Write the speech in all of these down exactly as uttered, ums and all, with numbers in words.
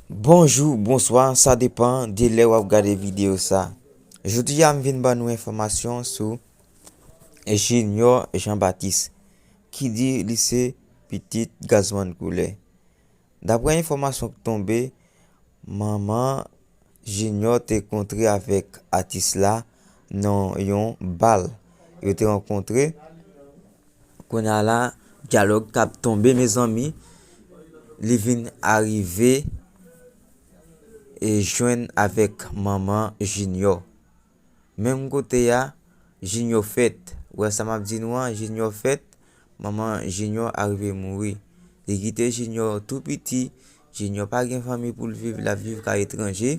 Bonjou, bonswa, sa depan de lè w ap gade videyo sa. Jodi a, m vin ban nou enfòmasyon sou Junior Jean Baptiste, ki di li se pitit Gazman Koulè. Daprè enfòmasyon k tonbe, manman Junior te kontre avèk atis la nan yon bal. Yo te rankontre. Kounye a la, dyalòg k ap tonbe, mezanmi, li vin arive e jwenn avèk manman Junior. Menm kote a, Junior fèt. Ou wè sa m ap di nou an, Junior fèt, manman Junior arive mouri. Li kite Junior tou piti, Junior pa gen fanmi pou l viv, l ap viv kay etranje.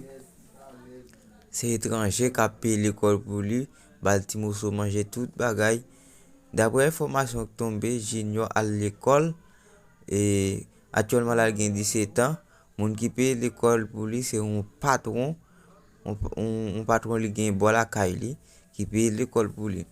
Se etranje k ap peye lekòl pou li, ba l ti moso manje, tout bagay. Daprè enfòmasyon k tonbe, Junior al lekòl, e aktyèlman la l gen disèt an. Moun ki peye lekòl pou li se yon patwon, yon, yon, yon patwon li gen bò lakay li, ki peye lekòl pou li.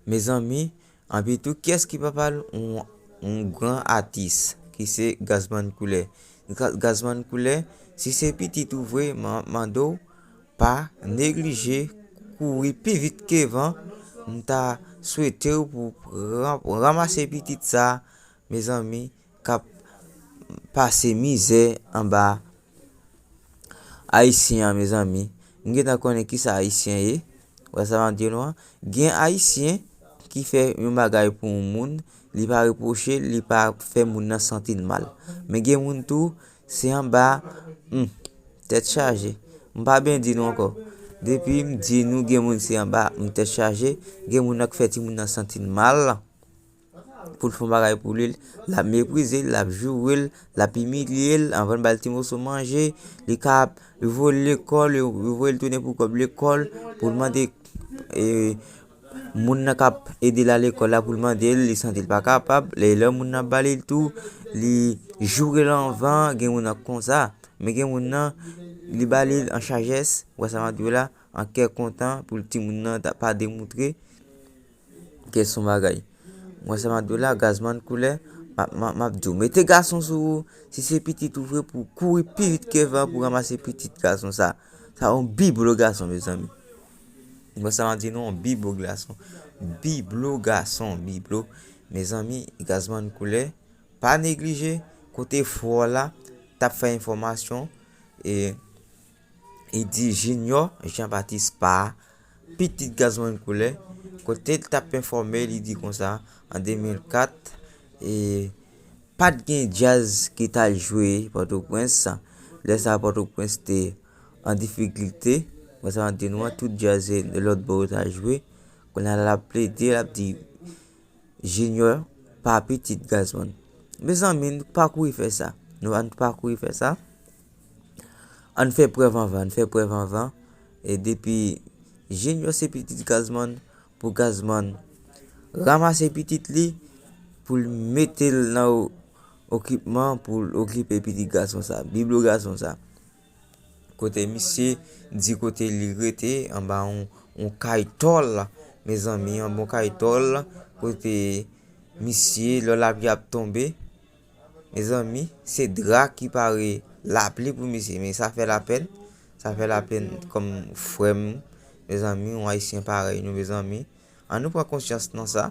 Mezanmi, anpi tou, kiyès ki papa l? Yon, yon gran atis, ki se Gazman Koulè. Ga-, Gazman Koulè, si se pitit ou vre, m ap mande w, pa neglije kouri pi vit ke van. M ta swete w pou ran-, ranmase pitit sa, mezanmi, k ap pase mizè anba Ayisyen an, mezanmi. M gentan konnen kisa Ayisyen ye. Wè sa m ap di nou an. Gen Ayisyen ki fè yon bagay pou yon moun, li pa repwoche l, li pa fè moun nan santi l mal. Men gen moun tou, se anba, hmm, tèt chaje. M pa byen di nou ankò. Depi m di nou gen moun se anba, m tèt chaje, gen moun nan k fè timoun nan santi l mal. Pou l fè yon bagay pou li, l ap meprize l, l ap joure l, l ap imilye l, anvan l ba l ti moso manje, li ka ap voye l lekòl, yo, yo voye l tounen pou kòb lekòl, pou l mande, e, moun nan k ap ede l al lekòl la pou l mande l, li santi l pa kapab, lè, lè moun nan ba li l tou, li joure l anvan, gen moun nan konsa, men gen moun nan, li ba li l an sajès, wè sa m ap di w la, an kè kontan, pou l timoun nan ta, pa demoutre, kè s on bagay. Mwen sa m ap di w la, Gazman Koulè, m ap, m ap, m ap di w, mete gason sou ou, si se pitit ou vre, pou kouri pi vit ke van pou ranmase pitit gason sa. Sa yon biblo gason, mezanmi. Mwen sa m ap di nou, yon biblo gason. Biblo gason, biblo. Mezanmi, Gazman Koulè, pa neglije, kote frè w la, t ap fè enfòmasyon, e, li di Junior Jean Baptiste pa pitit Gazman Koulè, kote l t ap enfòme, li di konsa, an de mil kat, e, pa t gen djaz ki t al jwe Pòtoprens. Lè sa a, Pòtoprens te an difikilte. Mwen sa m ap di nou an, tout djaz lòt bò yo t al jwe. Kounye a la, l ap plede, l ap di, Junior pa pitit Gazman. Mezanmi, nou pa kouri fè sa. Nou, ann pa kouri fè sa. Ann fè prèv anvan, ann fè prèv anvan. E depi Junior se pitit Gazman, pou Gazman ranmase pitit li, pou l mete l nan o-, okipman, pou l okipe pitit gason sa, biblo gason sa. Kote misye di kote li rete, anba yon, yon kay tòl, mezanmi, yon bon kay tòl, kote misye, lè lapli ap tonbe, mezanmi, se dra ki pare lapli pou misye, men sa fè lapèn, sa fè lapèn kòm frè m, mezanmi, yon ayisyen parèy nou, mezanmi, ann nou pran konsyans nan sa,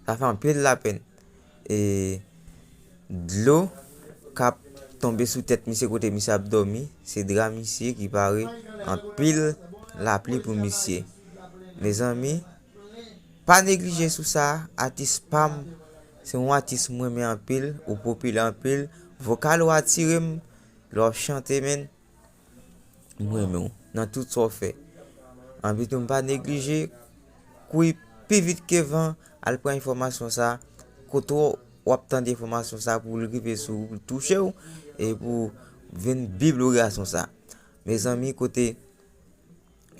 sa fè anpil lapèn. E dlo k ap tonbe sou tèt misye kote misye ap dòmi, se dra misye ki pare anpil lapli pou misye. Mezanmi, pa neglije sou sa, atis pa m, se yon atis mwen renmen anpil, ou popilè anpil, vokal ou atire m, lè w ap chante, menn, m renmen w nan tout sa w fè. Anpi tou, m pa neglije, kouri pi vit ke van, al pran enfòmasyon sa, kote w ap tande enfòmasyon sa pou l rive sou ou, pou l touche w, e pou vin biblo gason sa. Mezanmi, kote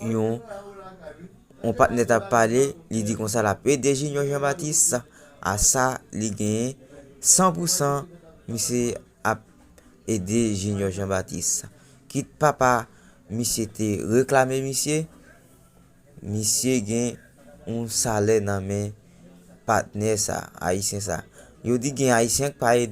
yon, yon patnè t ap pale, li di konsa l ap ede Junior Jean Baptiste, a sa li genyen san pou san, misye ap ede Junior Jean Baptiste. Kit papa misye te reklame misye, misye gen yon salè nan men patnè sa, ayisyen sa. Yo di gen ayisyen k pa ede